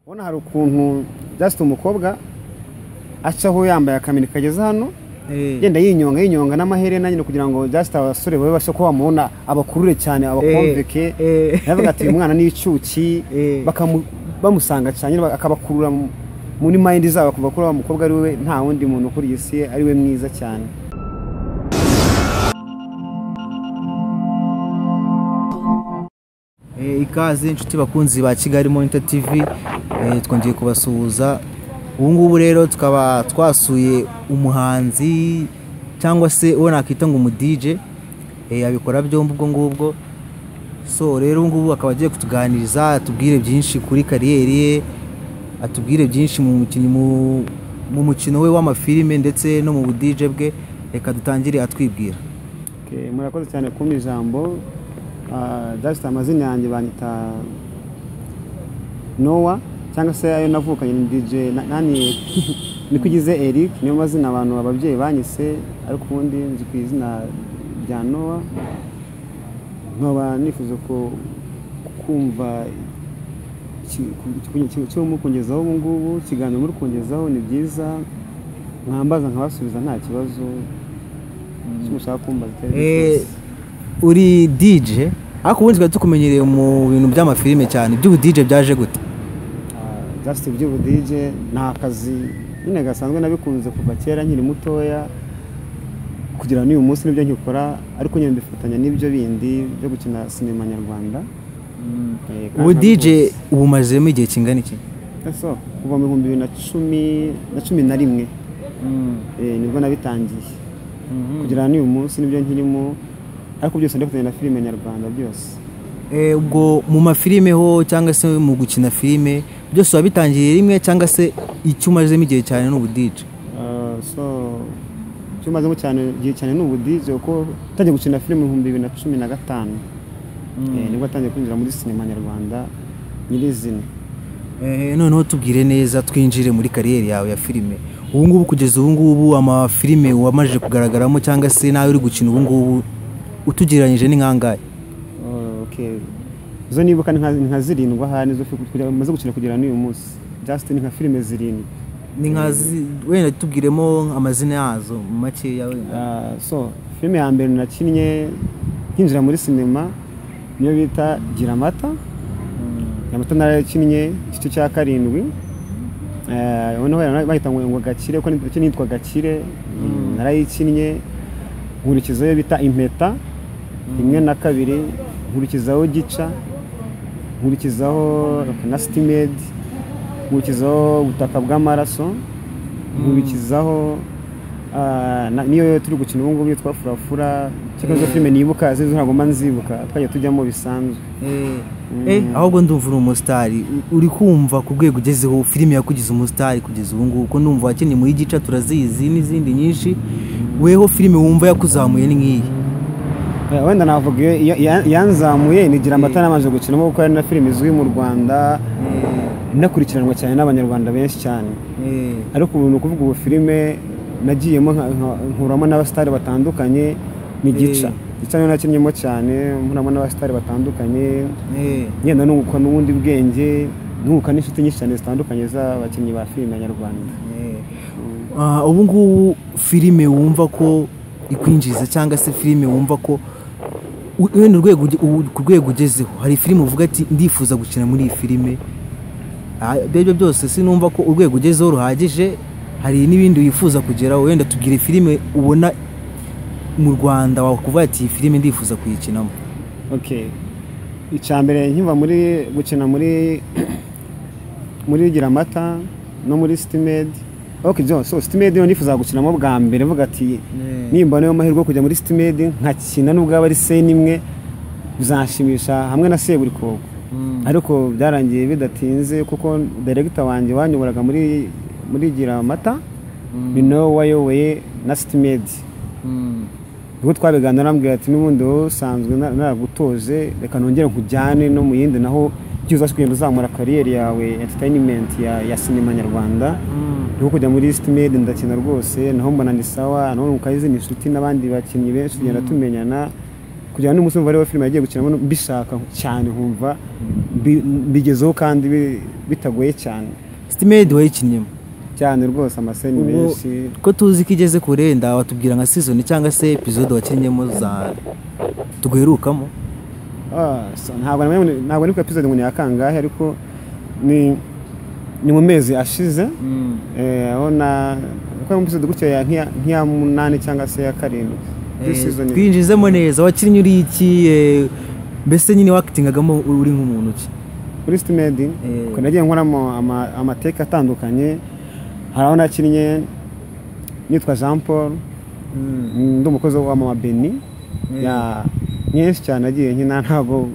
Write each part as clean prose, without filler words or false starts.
Ubona hari ukuntu just umukobwa acaho yambaye akamini kageze hano, genda yinyonga yinyonga n'amaherena nyine kugira ngo just abasore babe bashe ko bamubona, abakurure cyane, abakomveke. Yavuga ati uyu mwana ni icyuki, bamusanga cyane akabakurura muri mind zabo, kuva kuri wa mukobwa ari we, nta wundi muntu kuri iyi si ari we mwiza cyane. Ikaze inshuti bakunzi ba Kigali Monitor TV, twongeye kubasuhuza. Ubu ngubu rero tukaba twasuye umuhanzi cyangwa se uwo nakita ngo umu DJ, abikora byombi ubwo ngubwo. So rero ubu ngubu akaba agiye kutuganiriza, atubwire byinshi kuri kariyeri ye, atubwire byinshi mu mukino we w'amafilime ndetse no mu bu DJ bwe. Reka dutangire atwibwira. Murakoze cyane kumpa ijambo. Just amazina yanjye banyita Noah cyangwa se ayo navukanye ni DJ nani Nikugize Eric, niyo mazina abantu ababyeyi banyise, ariko ubundi nzi ku izina rya Noah. Nkaba nifuza ko kumva icyo mukungezaho ubu ngubu, ikiganiro muri kungezaho ni byiza, mwambaza nkabasubiza nta kibazo. Mushaka kumbaza? Uri DJ ariko ubundi twari tukumenyereye mu bintu by'amafilime cyane, iby'ubu DJ byaje gute? Just iby'ubu DJ ni akazi nyine gasanzwe nabikunze kuva kera nkiri mutoya, kugira n'uyu munsi nibyo nkikora, ariko nyine mbifatanya n'ibyo bindi byo gukina sinema nyarwanda. Ubu DJ ubumazemo igihe kingana iki? So kuva mu 2011 nibwo nabitangiye, kugira n'uyu munsi nibyo nkirimo, ariko byose ndafatanya na filime nyarwanda byose. Ubwo mu mafilime ho cyangwa se mu gukina filime byose wabitangiye rimwe cyangwa se icyo umazemo igihe cyane n'ubu DJ? So icyo umazemo cyane igihe cyane n'ubu DJ, kuko natangiye gukina filime mu 2015, nibwo natangiye kwinjira muri sinema nyarwanda nyirizina. Noneho tubwire neza twinjire muri kariyeri yawe ya filime. Ubu ngubu kugeza ubu ngubu amafilime wamaze kugaragaramo cyangwa se nawe uri gukina ubu ngubu utugereranyije ni nkangahe? Zo nibuka ni nka zirindwi ahari nizo maze gukina kugera n'uyu munsi. Just ni nka filime zirindwi. Ni nka wenda tubwiremo amazina yazo makeya wenda. So filime ya mbere nakinnye nkinjira muri sinema niyo bita Gira Amata. Gira Amata narayikinnye igice cya 7. Noneho bahita ngo Gakire, kuko nitwa Gakire, narayikinnye. Nkurikizaho bita Impeta 1 na 2, nkurikizaho Gica, nkurikizaho na City-Maid, nkurikizaho Ubutaka bw'amaraso, nkurikizaho niyo turi gukina ubu ngubu yitwa Furafura. Cyangwa filime nibuka zizo ntabwo mba nzibuka, twajya tujyamo bisanzwe. Ahubwo ndumva uri umusitari, uri kumva ku rwego ugezeho filime yakugize umusitari kugeza ubu ngubu, ko ndumva wakinnye muri Gica turazizi n'izindi nyinshi. Weho filime wumva yakuzamuye ni nk'iyi? Wenda navuga yanzamuye ni Gira Amata nabanje gukinamo, kuko ari na filime izwi mu Rwanda, inakurikiranwa cyane n'abanyarwanda benshi cyane. Ariko ubu ni ukuvuga ubu filime nagiyemo nkuramo n'abasitari batandukanye ni Gica. Gica niyo nakinnyemo cyane, nkuramo n'abasitari batandukanye, ngenda nunguka n'ubundi bwenge, nunguka n'inshuti nyinshi cyane zitandukanye z'abakinnyi ba filime nyarwanda. Ubu ngubu filime wumva ko ikwinjiza cyangwa se filime wumva ko wenda ku rwego ugezeho, hari filime uvuga ati ndifuza gukina muri iyi filime, ibyo byose sinumva ko urwego ugezeho ruhagije, hari n'ibindi wifuza kugeraho, wenda tubwire filime ubona mu Rwanda wakuvuga ati iyi filime ndifuza kuyikinamo. Okay, icya mbere nkiva muri gukina muri Gira Amata no muri City-Maid. Okay, so City-Maid yo nifuza gukinamo bwa mbere, mvuga ati nimba niyo mahirwe kujya muri City-Maid nkakina nubwo aba ari scene imwe bizanshimisha hamwe na Seburikoko. Ariko byarangiye bidatinze kuko director wanjye wanyoboraga muri Gira Amata ni nawe wayoboye na City-Maid. Ubwo twabiganira arambwira ati n'ubundi usanzwe naragutoje, reka nongere nkujyane no mu yindi, naho byuza kugenda uzamura kariyeri yawe entertainment ya sinema nyarwanda. Nuko kujya muri City-Maid ndakina rwose, naho mbona ni sawa, naho nunguka izindi nshuti n'abandi bakinnyi benshi tugenda tumenyana. Kugira ngo n'umunsi umva filime yagiye gukinamo mbishaka cyane, nkumva mbigezeho kandi bitagoye cyane. City Maid wayikinnyemo cyane rwose, amaseni menshi. Ko tuzi ko igeze kure, watubwira nka season cyangwa se episode wakinnyemo za tuguherukamo? Ntabwo ni ku episode ngo ni akangahe, ariko ni mu mezi ashize, aho na kuko mu episode gutya nk'iya 8 cyangwa se ya 7. Twinjizemo neza, wakinnye uri iki? Mbese nyine wakitingagamo uri nk'umuntu ki kuri City Maid? Ko nagiye nkoramo amateka atandukanye. Hari aho nakinnye nitwa Jean Paul, ndi umukozi wa Mama Beni. Ya nyinshi cyane nagiye nkina, ntabwo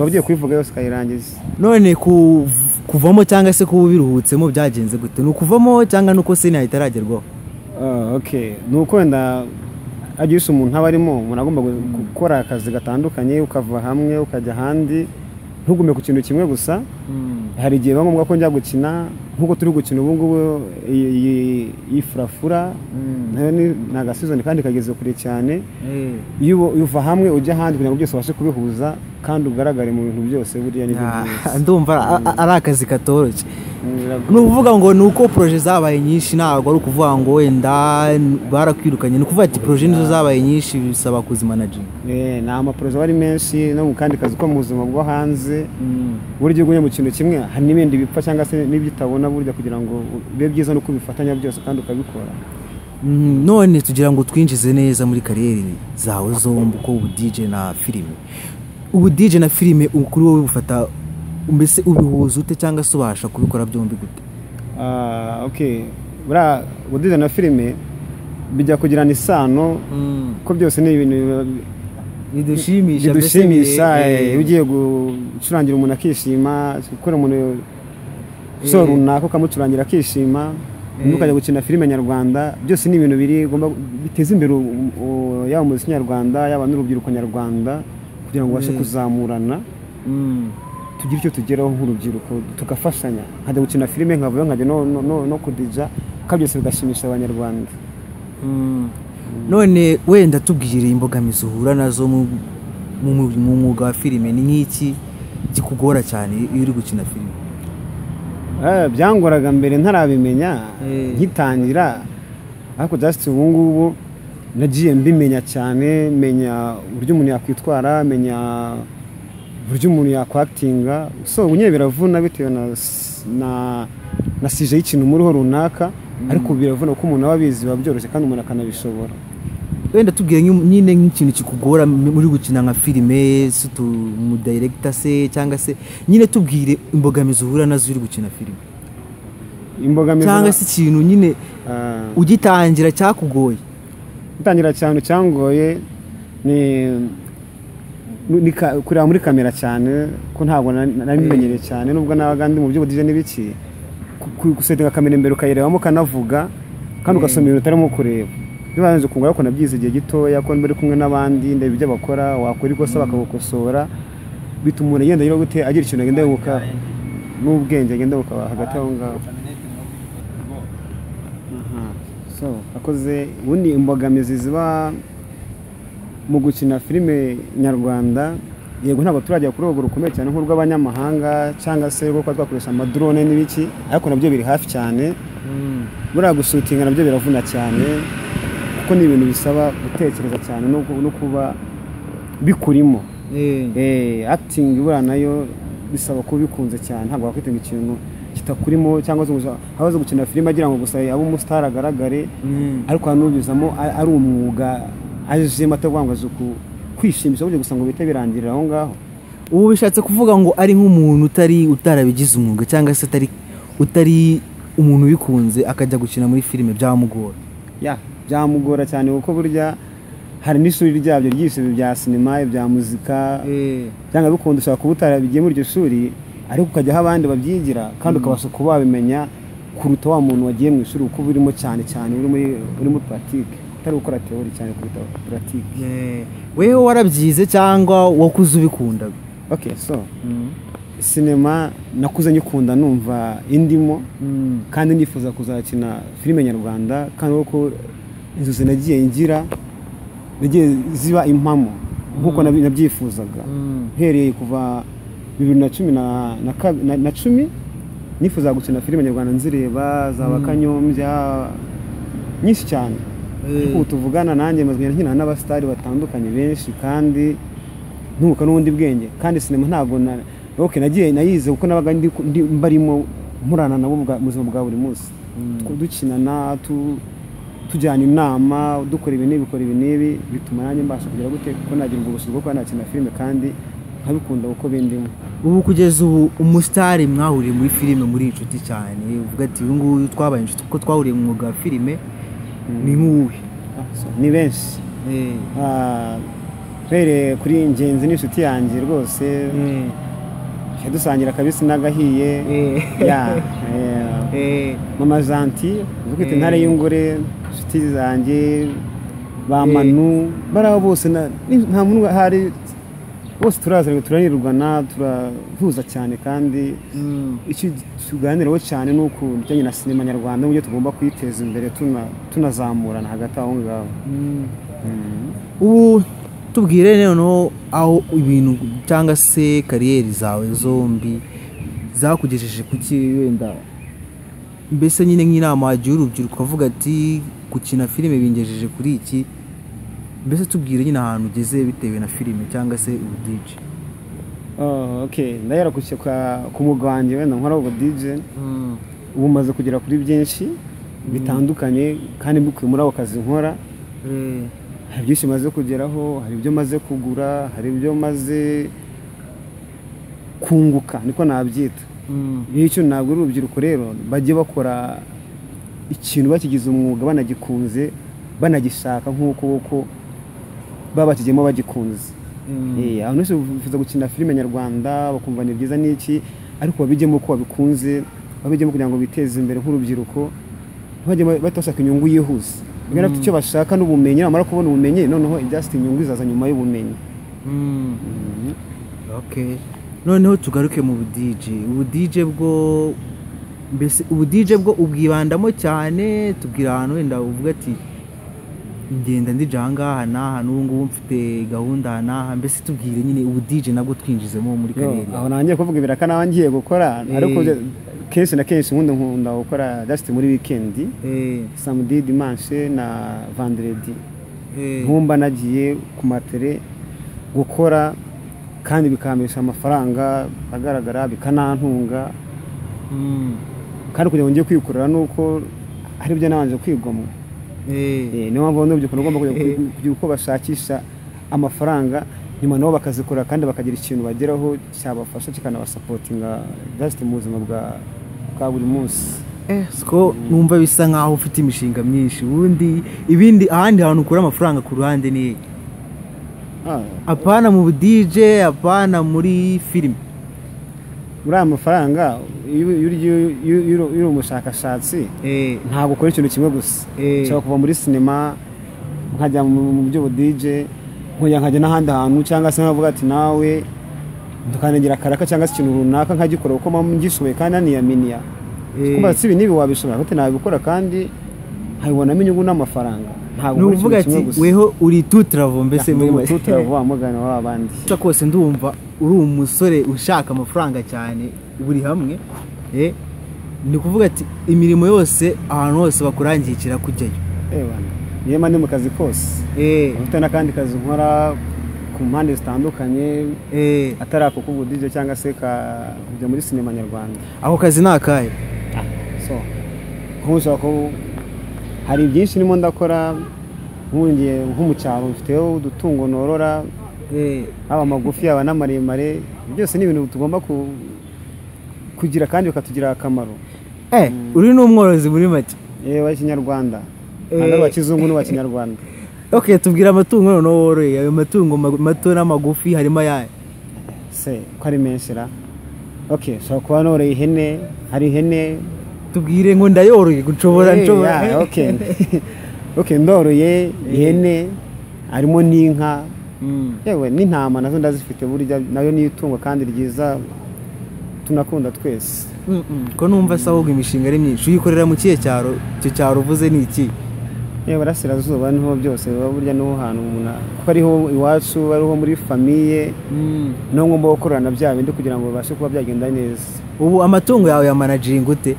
wagiye kubivuga yose ukayirangiza. None kuvamo cyangwa se kuba ubiruhutsemo byagenze gute? Ni ukuvamo cyangwa nuko sena itaragerwaho? Okay, ni uko wenda agiye umuntu aba arimo, umuntu agomba gukora akazi gatandukanye, ukava hamwe ukajya ahandi, ntugume ku kintu kimwe gusa. Hari igihe biba ngombwa ko njya gukina nk'uko turi gukina ubu ngubu iyi furafura, nayo ni agasizoni kandi kageze kure cyane. Iyo uva hamwe ujya ahandi kugira ngo byose ubashe kubihuza kandi ugaragare mu bintu byose, buriya nibyo byiza. Ndumva ari akazi katoroshye. Ni ukuvuga ngo ni uko projet zabaye nyinshi, ntabwo ari ukuvuga ngo wenda barakwirukanye, ni ukuvuga ati projet nizo zabaye nyinshi bisaba kuzimanaginga. Ni amaprojet aba ari menshi no mu kandi kazi ko mu buzima bwo hanze. Burya uguye mu kintu kimwe hari n'ibindi bipfa cyangwa se n'ibyo utabona, burya kugira ngo bibe byiza no kubifatanya byose kandi ukabikora. None tugira ngo twinjize neza muri kariyeri zawe zombi, uko ubu DJ na filime. Ubu DJ na filime kuri wowe bufata mbese ubihuza ute cyangwa se ubasha kubikora byombi gute? Okay, buriya ubu DJ na filime bijya kugirana isano, ko byose ni ibintu bidushimisha. Iyo ugiye gucurangira umuntu akishima, gukora umuntu so runaka ukamucurangira akishima, ukajya gukina filime nyarwanda, byose ni ibintu biri biteza imbere yaba umuziki nyarwanda yaba n'urubyiruko nyarwanda, kugira ngo ubashe kuzamurana, tugire icyo tugeraho nk'urubyiruko, tugafashanya. Nkajya gukina filime nkavuyo nkajya no kudija, kandi byose bigashimisha abanyarwanda. None wenda tubwire imbogamizi uhura nazo mu mwuga wa filime, ni nk'iki kikugora cyane iyo uri gukina filime? Byangoraga mbere ntarabimenya ngitangira, ariko just ubu ngubu nagiye mbimenya cyane, menya uburyo umuntu yakwitwara, menya uburyo umuntu yakwakitinga. So ubu nyine biravuna bitewe na sije y'ikintu muriho runaka, ariko biravuna kuko umuntu aba abizi biba byoroshye kandi umuntu akanabishobora. Wenda tubwire nyine nk'ikintu kikugora muri gukina nka filime, mu director se cyangwa se nyine tubwire imbogamizi uhura nazo uri gukina filime. Imbogamizi cyangwa se ikintu nyine ugitangira cyakugoye? Gutangira cyane cyangoye ni kureba muri kamera cyane, ko ntabwo nari cyane, nubwo nabaga ndi mu byo DJ n'ibiki, gusetinga kamera imbere ukayirebamo ukanavuga kandi ugasoma ibintu utarimo kureba. Bibanze kungura ko nabyize igihe gitoya, ko mbere kumwe n'abandi ndeba ibyo bakora, wakora ikosa bakagukosora, bituma umuntu agenda agira gute, agira ikintu agenda yunguka n'ubwenge agenda yunguka hagati aho ngaho. So akoze ubundi imbogamizi ziba mu gukina filime nyarwanda, yego ntabwo turajya kuri urwo rukomeye cyane nk'urw'abanyamahanga cyangwa se rwo kuba twakoresha amadrone n'ibiki, ariko nabyo biri hafi cyane. Buriya gusutinga nabyo biravuna cyane, kuko ni ibintu bisaba gutekereza cyane no kuba bikurimo. Acting buriya nayo bisaba kuba bikunze cyane, ntabwo wakwitinga ikintu kitakurimo cyangwa se abaza gukina filime agira ngo gusa abe umustar agaragare, ariko hanubizamo ari umwuga ajemo atavuga ngo azi kwishimisha burya gusa ngo bite birangirira aho ngaho. Ubu bishatse kuvuga ngo ari nk'umuntu utarabigize umwuga cyangwa se utari umuntu ubikunze akajya gukina muri filime byamugora? Ya, byamugora cyane, kuko burya hari n'ishuri ryabyo ry'ibyo bya sinema, ibya muzika, cyangwa bikunda ushobora kuba utarabigiye muri iryo shuri, ariko ukajya aho abandi babyigira kandi ukabasha kuba wabimenya kuruta wa muntu wagiye mu ishuri, kuko urimo cyane cyane uri muri pratique, utari gukora theory cyane kuruta pratique. Wewe warabyize cyangwa wakuze ubikunda? Okay, so sinema nakuze nyikunda, numva indimo kandi nifuza kuzakina filime nyarwanda, kandi uko inzozi nagiye ngira nagiye ziba impamo nkuko nabyifuzaga. Mpereye kuva 2010 nifuzaga gukina filime nyarwanda, nzireba za Bakanyombya nyinshi cyane. Ubu tuvugana nanjye maze nkina n'abasitari batandukanye benshi kandi ntuka n'ubundi bwenge, kandi sinema ntabwo okay nagiye nayize kuko nabaga ndi mbarimo nkurana nabo mu buzima bwa buri munsi, dukinana, tujyana inama, dukora ibi n'ibi, bikora ibi n'ibi, bituma nanjye mbasha kugera gute ko nagira ubwo bushobozi bwo kuba nakina filime kandi nkabikunda uko bindimo. Ubu kugeza ubu umusitari mwahuriye muri filime muri inshuti cyane, uvuga ati uyu nguyu twabaye inshuti kuko twahuriye mu mwuga wa filime, ni nk'uwuhe? Ni benshi. Mpereye kuri Ingenzi n'inshuti yanjye rwose, dusangira akabisi n'agahiye. Mama Janti uzi intare y'ingore, inshuti zanjye ba Manu, bariya bose nta muntu hari, bose turaziranye, turanirwana, turahuza cyane, kandi icyo tuganiraho cyane ni uku bijyanye na sinema nyarwanda n'uburyo tugomba kuyiteza imbere, tunazamurana hagati aho ngaho. Ubu tubwire noneho aho ibintu cyangwa se kariyeri zawe zombi zakugejeje kuki, wenda mbese nyine nk'inama wagira urubyiruko ukavuga ati gukina filime bingejeje kuri iki, mbese tubwire nyine ahantu ugeze bitewe na filime cyangwa se ubu DJ. Okay, ndahera ku mwuga wanjye wenda nkora ubu DJ. Ubu maze kugera kuri byinshi bitandukanye kandi mbikuye muri ako kazi nkora. Hari byinshi maze kugeraho, hari ibyo maze kugura, hari ibyo maze kunguka, niko nabyita. Bityo ntabwo urubyiruko rero bajye bakora ikintu bakigize umwuga, banagikunze, banagishaka nk'uko uko baba bakigiyemo bagikunze. Abantu benshi bifuza gukina filime nyarwanda bakumva ni byiza n'iki, ariko babijyemo uko babikunze, babijyemo kugira ngo biteze imbere nk'urubyiruko, ntibajye bashaka inyungu yihuse. Bafite icyo bashaka n'ubumenyi, bamara kubona ubumenyi noneho ibyasite inyungu izaza nyuma y'ubumenyi. Okay. Noneho tugaruke mu bu DJ. Ubu DJ bwo mbese ubu DJ bwo ubwibandamo cyane, tubwira ahantu wenda uvuga ati ngenda ndija ahangaha n'aha, n'ubu ngubu mfite gahunda n'aha, mbese tubwire nyine ubu DJ nabwo twinjizemo muri kariyeri. Aho nangiye kuvuga ibiraka nawe ngiye gukora, ariko kenshi na kenshi nkunda gukora just muri weekend, samedi, dimanche na vendredi. Nkumba nagiye ku matere gukora kandi bikampesha amafaranga agaragara, bikanantunga. Kandi kugira ngo njye kwikorera nuko hari ibyo nabanje kwigomwa. Niyo mpamvu n'urubyiruko rugomba kugira uko bashakisha amafaranga, nyuma nabo bakazikora kandi bakagira ikintu bageraho cyabafasha kikanabasapotinga just mu buzima bwa buri munsi. Siko numva bisa nkaho ufite imishinga myinshi. Ubundi ibindi ahandi hantu ukura amafaranga ku ruhande ni apana mu DJ, apana muri filime. Muri aya mafaranga iyo uri umushakashatsi ntabwo ukora ikintu kimwe gusa. Nshobora kuva muri sinema nkajya mu byo DJ, nkajya n'ahandi hantu, cyangwa se nkavuga ati nawe tukanegera karaka cyangwa se ikintu runaka nkagikora uko ngishoboye kandi naniyaminiya. Kumva si ibi n'ibi wabishobora gute, nabikora kandi nkabibonamo inyungu n'amafaranga. Ntabwo uvuga ati weho uri tutravo, mbese muri tutravo amugana w'abandi. Kose ndumva uri umusore ushaka amafaranga cyane buri hamwe. Ni kuvuga ati imirimo yose ahantu hose bakurangikira kujyayo. Niyo mba ndi mu kazi kose. Mfite n'akandi kazi nkora ku mpande zitandukanye, atari ako k'ubu DJ cyangwa se kujya muri sinema nyarwanda. Ako kazi ni akahe? So nkushaka ko hari byinshi ndimo ndakora, nkungiye nko mu cyaro mfiteho udutungo norora, haba amagufi yaba n'amaremare, byose ni ibintu tugomba kugira kandi bikatugirira akamaro. Uri n'umworozi muri make? Wa kinyarwanda. Ntabwo wa kizungu n'uwa kinyarwanda. Okay, tubwira amatungo noneho woroye, ayo matungo mato n'amagufi harimo ayahe? Se ko ari menshi ra. Okay, so kuba noreye ihene, hari ihene. Tubwire ngo ndayoroye nshobora. Okay. Okay, ndoroye ihene, harimo n'inka. Yewe n'intama nazo ndazifite, burya nayo ni itungo kandi ryiza tunakunda twese. Ko numva se ahubwo imishinga ari myinshi, uyikorera mu kihe cyaro? Icyo cyaro uvuze ni iki? Burasirazuba niho byose biba, burya niho hantu umuntu kuko ariho iwacu, ariho muri famille, niho ngomba gukorana bya bindi kugira ngo bibashe kuba byagenda neza. Ubu amatungo yawe ya managinga ute?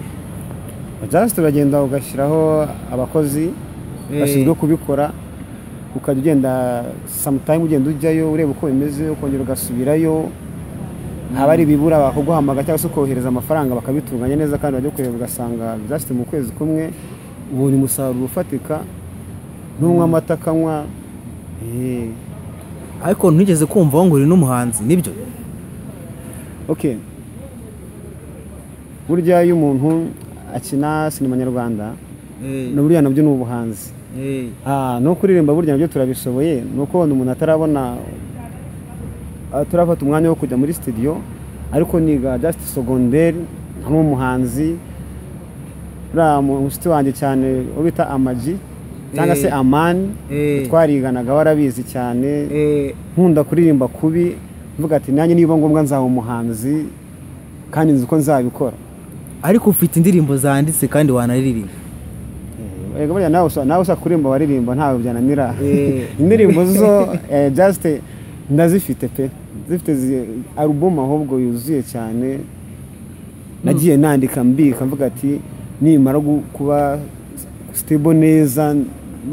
Just uragenda ugashyiraho abakozi bashinzwe kubikora, ukajya ugenda sometime, ugenda ujyayo ureba uko bimeze, ukongera ugasubirayo, haba ari ibibura bakaguhamagara cyangwa se ukohereza amafaranga bakabitunganya neza, kandi wajya kureba ugasanga just mu kwezi kumwe ubonye umusaruro ufatika, ntunywa amata akanywa. Ariko ntigeze kumva ngo uri n'umuhanzi, nibyo? Okay, burya iyo umuntu akina sinema nyarwanda na buriya nabyo ni ubuhanzi. No kuririmba burya nabyo turabishoboye, ni uko wenda umuntu atarabona, atarafata umwanya wo kujya muri studio, ariko niga just secondaire nk'umuhanzi. Umuhanzi uriya mushuti wanjye cyane uwo bita Amaji cyangwa se Amani, twariganaga, warabizi cyane, nkunda kuririmba kubi, mvuga ati nanjye niba ngombwa nzaba umuhanzi kandi nzi ko nzabikora. Ariko ufite indirimbo zanditse kandi wanaririmba? Ego, burya nawe ushaka kuririmba waririmba, ntawe byananira. Indirimbo zo just ndazifite pe, zifite album ahubwo yuzuye cyane, nagiye nandika mbika mvuga ati nimara kuba stable neza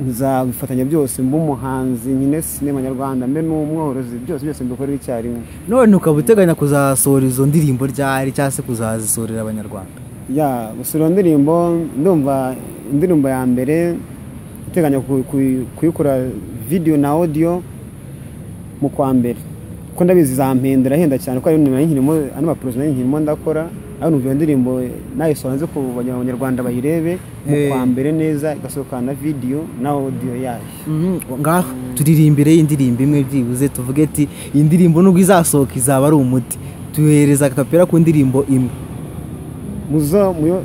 nzabifatanya byose, mbe umuhanzi, nkine sinema nyarwanda, mbe n'umworozi, byose byose mbikorere icyarimwe. None ukaba uteganya kuzasohora izo ndirimbo ryari, cyangwa se kuzazisohorera abanyarwanda? Ya, gusohora indirimbo, ndumva indirimbo ya mbere iteganya kuyikora video na audio mu kwa mbere, kuko ndabizi zampenda, irahenda cyane, kuko ari nari nkirimo ano ma projets nari nkirimo ndakora, ariko numva iyo ndirimbo nayisohora nze ku banyarwanda bayirebe mu kwa mbere neza, igasohokana na video na audio yayo. Ngaho turirimbire indirimbo imwe byibuze, tuvuge ati iyi ndirimbo nubwo izasohoka izaba ari umuti, tuhereza akapera ku ndirimbo imwe. Muzo muyo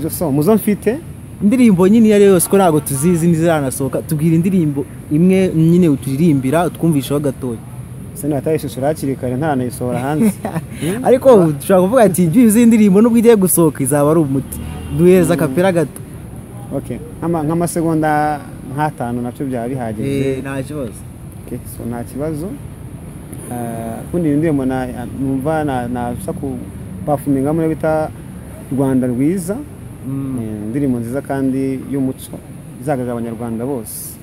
so muzo mfite indirimbo nyine iyo ari yo yose, ko ntabwo tuzizi n'iziranasohoka, tubwira indirimbo imwe nyine uturirimbira utwumvishaho gatoya. Se natayishishura hakiri kare ntaranayisohora hanze. Ariko ushobora kuvuga ati byibuze iyi ndirimbo nubwo igiye gusohoka izaba ari umuti, duhereza akapera gato. Okay, nk'amasegonda nk'atanu nabyo byaba bihagije. Nta kibazo. Okay, so nta kibazo. Kundi indirimbo numva nashaka kuperforminga muri bita Rwanda Rwiza. Indirimbo nziza kandi y'umuco izagaragaza abanyarwanda bose.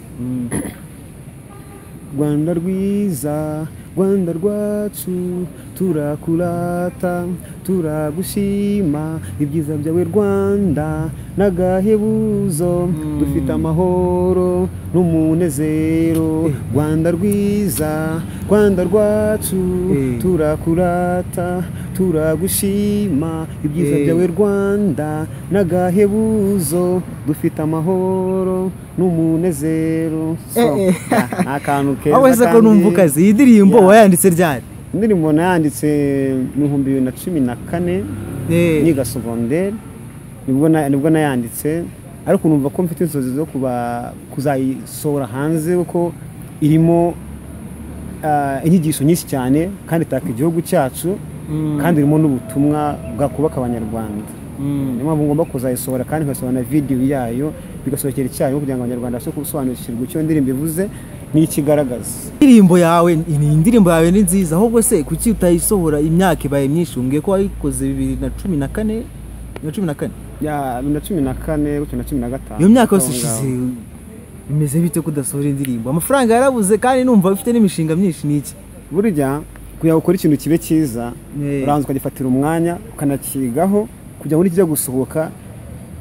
Rwanda rwiza, Rwanda rwacu, turakurata, turagushima, ibyiza byawe Rwanda n'agahebuzo, dufite amahoro n'umunezero. Rwanda rwiza, Rwanda rwacu, turakurata, turagushima, ibyiza byawe Rwanda n'agahebuzo, dufite amahoro n'umunezero. So, ni akantu keza. Aho se ko numva ukaze, iyi ndirimbo wayanditse ryari? Indirimbo nayanditse mu 2014 niga secondaire, nibwo nayanditse, ariko numva ko mfite inzozi zo kuba kuzayisohora hanze, kuko irimo inyigisho nyinshi cyane kandi itaka igihugu cyacu, kandi irimo n'ubutumwa bwakubaka abanyarwanda. Niyo mpamvu ngomba kuzayisohora kandi nkasohora na video yayo bigasohokera icyarimwe, kugira ngo abanyarwanda babashe gusobanukirwa icyo indirimbo ivuze n'ikigaragaza. Indirimbo yawe ni indirimbo yawe ni nziza, ahubwo se kuki utayisohora? Imyaka ibaye myinshi, umbwiye ko wayikoze 2014, 2014? Ya, 2014 gutyo na 15. Iyo myaka yose ishize bimeze bite ko udasohora indirimbo? Amafaranga yarabuze kandi numva ufite n'imishinga myinshi, ni iki? Burya kugira ngo ukore ikintu kibe cyiza, urabanza ukagifatira umwanya ukanakigaho kugira ngo nikijya gusohoka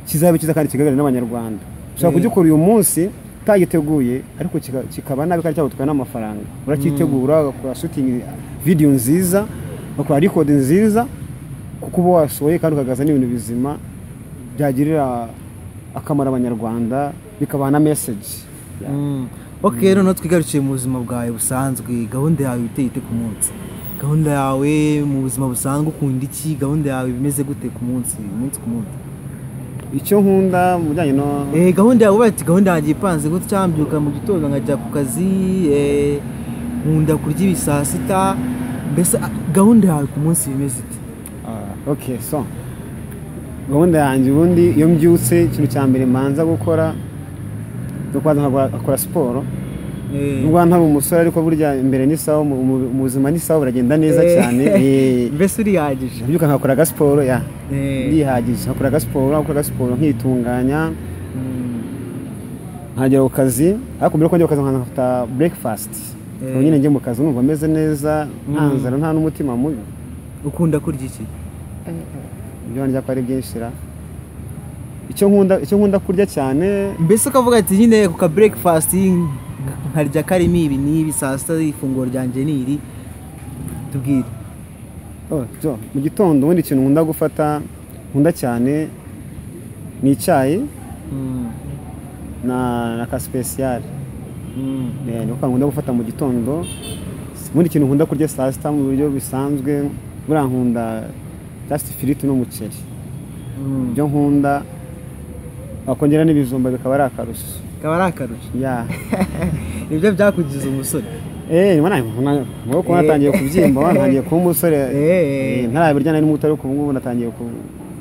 kizabe cyiza kandi kigaragare n'abanyarwanda. Ushobora kugikora uyu munsi utagiteguye, ariko kikaba nabi kandi cyagutwara n'amafaranga. Urakitegura, ugakora shooting video nziza, ugakora record nziza, kuko uba wasohoye kandi ukagaragaza n'ibintu bizima byagirira akamaro abanyarwanda, bikabaha na message. Ok, noneho twigarukiye mu buzima bwawe busanzwe, gahunda yawe iteye ite ku munsi? Gahunda yawe mu buzima busanzwe, ukunda iki? Gahunda yawe bimeze gute ku munsi, umunsi ku munsi? Icyo nkunda mu bijyanye no Gahunda yawe ati gahunda yanjye ipanze gutya, mbyuka mu gitondo nkajya ku kazi, nkunda kurya ibi saa sita, mbese gahunda yawe ku munsi bimeze ite? Okay, so gahunda yanjye ubundi iyo mbyutse, ikintu cya mbere mbanza gukora Kubanza nkakora siporo. Nubwo ntari umusore ariko burya imbere ni sawa, mu buzima ni sawa, buragenda neza cyane. Mbese urihagije? Mbyuka nkakora agasiporo, ya, ndihagije. Nkakora agasiporo nkitunganya, nkagera ku kazi. Ariko mbere yuko njya ku kazi nkafata breakfast. Ubu nyine njye mu kazi numva meze neza, nta nzara, nta n'umutima mubi. Ukunda kurya iki? Ibyo ndya ko ari byinshi ra. Icyo nkunda kurya cyane, mbese ukavuga ati nyine ku ka breakfast nkarya karimo ibi n'ibi, saa sita ifunguro ryanjye ni iri, tubwire. Mu gitondo ubundi ikintu nkunda gufata, nkunda cyane ni icyayi na ka special. Niko nkunda gufata mu gitondo. Ubundi ikintu nkunda kurya saa sita mu buryo bisanzwe, buriya nkunda just ifiriti n'umuceri. Ibyo nkunda, wakongera n'ibijumba bikaba ari akarusho. Bikaba ari akarusho. Nibyo byakugize umusore. Nkuko natangiye kubyimba, ntangiye kuba umusore. Ntarabirya nari muto, ariko ubu ngubu natangiye ku.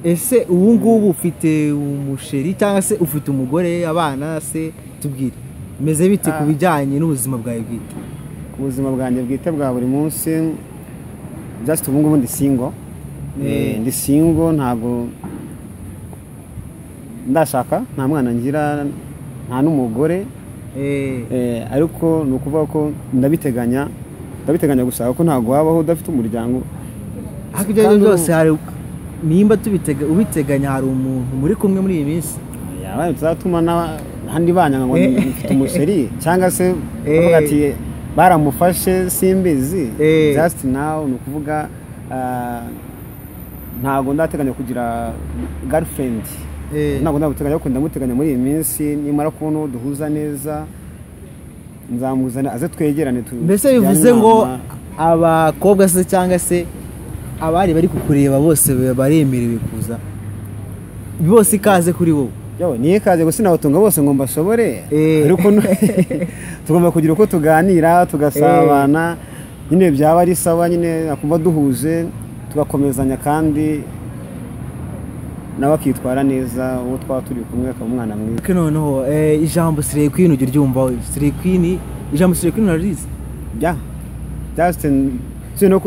Ese ubu ngubu ufite umusheri cyangwa se ufite umugore, abana se? Tubwire, bimeze bite ku bijyanye n'ubuzima bwawe bwite? Ku buzima bwanjye bwite bwa buri munsi, just ubu ngubu ndi single. Ndi single, ntabwo ndashaka, nta mwana ngira, nta n'umugore. Ariko ni ukuvuga ko ndabiteganya gushaka, ko ntabwo wabaho udafite umuryango. Ariko ibyo aribyo byose, hari nimba ubiteganya, hari umuntu muri kumwe muri iyi minsi? Yabaye tuzatuma n'abandi banyanga ngo mfite umusheri, cyangwa se bavuga ati baramufashe simbizi. Just now ni ukuvuga ntabwo ndateganya kugira girlfriend. Ntabwo ndamuteganya, ariko ndamuteganya muri iyi minsi. Nimara kubona uwo duhuza neza, nzamuzana aze twegerane. Mbese bivuze ngo abakobwa se cyangwa se abari bari kukureba bose baremerewe kuza, bose ikaze kuri wowe? Yewe, ni ikaze gusa sinabatunga bose ngo mbashobore, ariko tugomba kugira uko tuganira, tugasabana nyine, byaba ari sawa nyine, akumva duhuje, tugakomezanya, kandi nawe akitwara neza, uwo twaba turi kumwe akaba umwana mwiza. Noneho ijambo Slay Queen ujya uryumva? Slay Queen, ijambo Slay Queen urarizi? Ya, just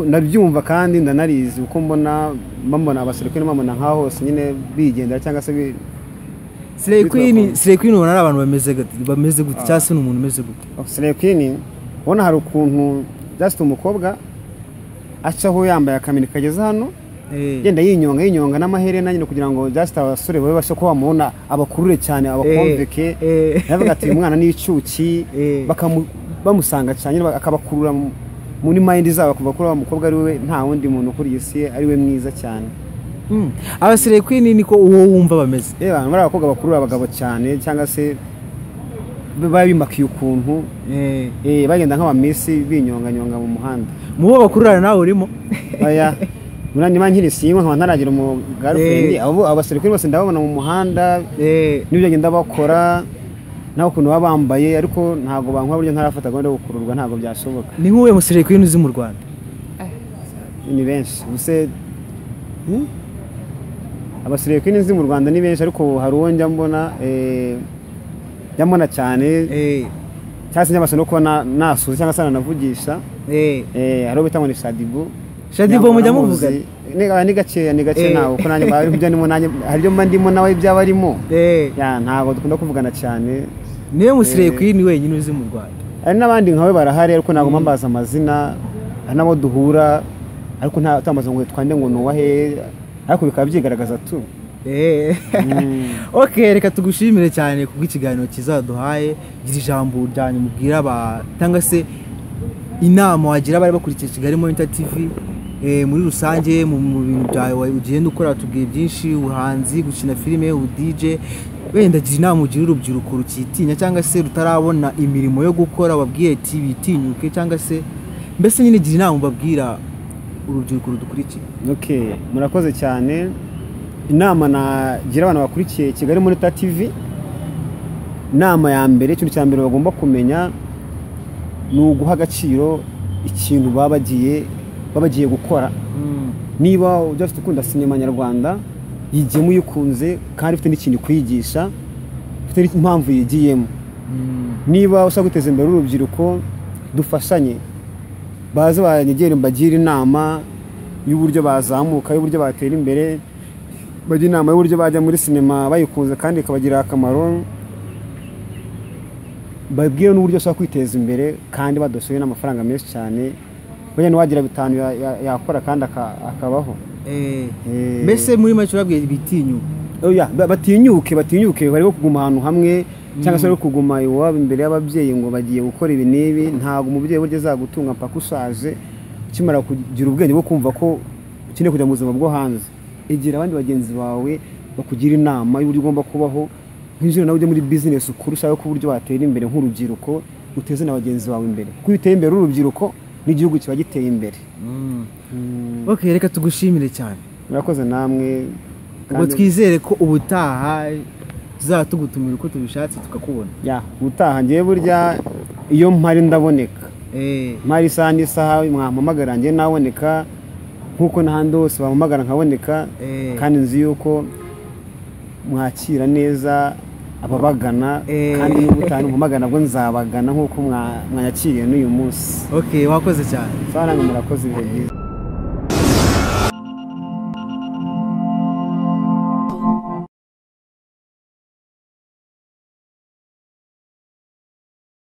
ndabyumva kandi ndanarizi, uko mbona mbona aba Slay Queen mbona nkaho hose nyine bigendera cyangwa se Slay Queen ubona ari abantu bameze gute, cyangwa se ni umuntu umeze gute? Slay Queen ubona hari ukuntu just umukobwa acaho yambaye akamini kageze hano, genda yinyonga n'amaherena nyine, kugira ngo just abasore babe bashe ko bamubona, abakurure cyane, abakomveke. Yavuga ati uyu mwana ni icyuki, bamusanga cyane, akabakurura muri mind zabo, kuva kuri wa mukobwa ari we, nta wundi muntu kuri iyi si ari we mwiza cyane. Aba Slay Queen niko uwo wumva bameze? Abantu bari abakobwa bakurura abagabo cyane, cyangwa se baba bimakiye ukuntu, bagenda nk'abamisi binyonganyonga mu muhanda. Mu bo bakururana nawe urimo? Oya, niba nkiri single nkaba ntaragira umu girlfriend, abo aba Slay Queen bose ndababona mu muhanda, n'ibyo bagenda bakora, naho ukuntu baba bambaye, ariko ntabwo bankwa buryo ntarafata gahunda yo gukururwa, ntabwo byashoboka. Ni nk'uwe mu Slay Queen uzi mu Rwanda? Ni benshi. Ubuse aba Slay Queen nzi mu Rwanda ni benshi, ariko hari uwo njya mbona, njya mbona cyane, cyangwa se njya no kuba nasuza cyangwa se nanavugisha. Hari uwo bita ngo ni Shadibu. Shadibu mujya muvuga? Ni gakeya, ni gake ntabwo, kuko nanjye ibyo ndimo, nanjye hari ibyo mba ndimo nawe ibyaba arimo. Ntabwo dukunda kuvugana cyane. Niwe mu Slay Queen wenyine uzi mu Rwanda? Hari n'abandi nkawe barahari, ariko ntabwo mbaza amazina. Hari n'abo duhura ariko nta utamaze ngo twande ngo nuwahe, ariko bikaba byigaragaza tu. Okay, reka tugushimire cyane kubw'ikiganiro kizaduhaye. Gira ijambo ryanyu mubwira aba, cyangwa se inama wagira abari bakurikiye Kigali Monitor TV muri rusange mu bintu byawe ugenda ukora. Tubwiye byinshi, ubuhanzi, gukina filime, ubu DJ, wenda gira inama ugira urubyiruko rukitinya cyangwa se rutarabona imirimo yo gukora, babwiye ati bitinyuke, cyangwa se mbese nyine gira inama ubabwira urubyiruko rudukurikiye. Okay, murakoze cyane. Inama nagira abantu bakurikiye Kigali Monitor TV, inama ya mbere, ikintu cya mbere bagomba kumenya ni uguha agaciro ikintu baba bagiye gukora. Niba ujya ukunda sinema nyarwanda, yigiyemo uyikunze kandi ufite n'ikintu kwigisha, ufite n'impamvu yigiyemo. Niba ushaka guteza imbere urubyiruko, dufashanye, baze banyegere mbagire inama y'uburyo bazamuka, y'uburyo batera imbere, bajya inama y'uburyo bajya muri sinema bayikunze kandi ikabagirira akamaro, babwire n'uburyo bashobora kwiteza imbere kandi badashoye n'amafaranga menshi cyane. Burya n'uwagira 5 yakora kandi akabaho. Mbese muri make urabwiye bitinyuke? Oya, batinyuke, bari kuguma ahantu hamwe cyangwa se bari kuguma iwabo imbere y'ababyeyi ngo bagiye gukora ibi n'ibi. Ntabwo umubyeyi burya azagutunga mpaka ushaje. Ukimara kugira ubwenge bwo kumva ko ukeneye kujya mu buzima bwo hanze, egera abandi bagenzi bawe bakugira inama y'uburyo ugomba kubaho, winjire nawe ujye muri business ukuru, ushaka ko uburyo watera imbere nk'urubyiruko, uteze na bagenzi bawe imbere, kuko iyo uteye imbere urubyiruko n'igihugu kiba giteye imbere. Okay, reka tugushimire cyane. Murakoze namwe. Ubwo twizere ko ubutaha tuzatugutumira uko tubishatse tukakubona. Ya, ubutaha ngiye burya iyo mpari ndaboneka. Mpari isaha n'isaha mwampamagara ngiye naboneka, nkuko n'ahandi hose bampamagara nkaboneka. Kandi nzi yuko mwakira neza ababagana, kandi n'ubutaha mpamagara nabwo nzabagana nkuko mwanyakiriye n'uyu munsi. Okay, wakoze cyane. Sawa, namwe murakoze, ibihe byiza.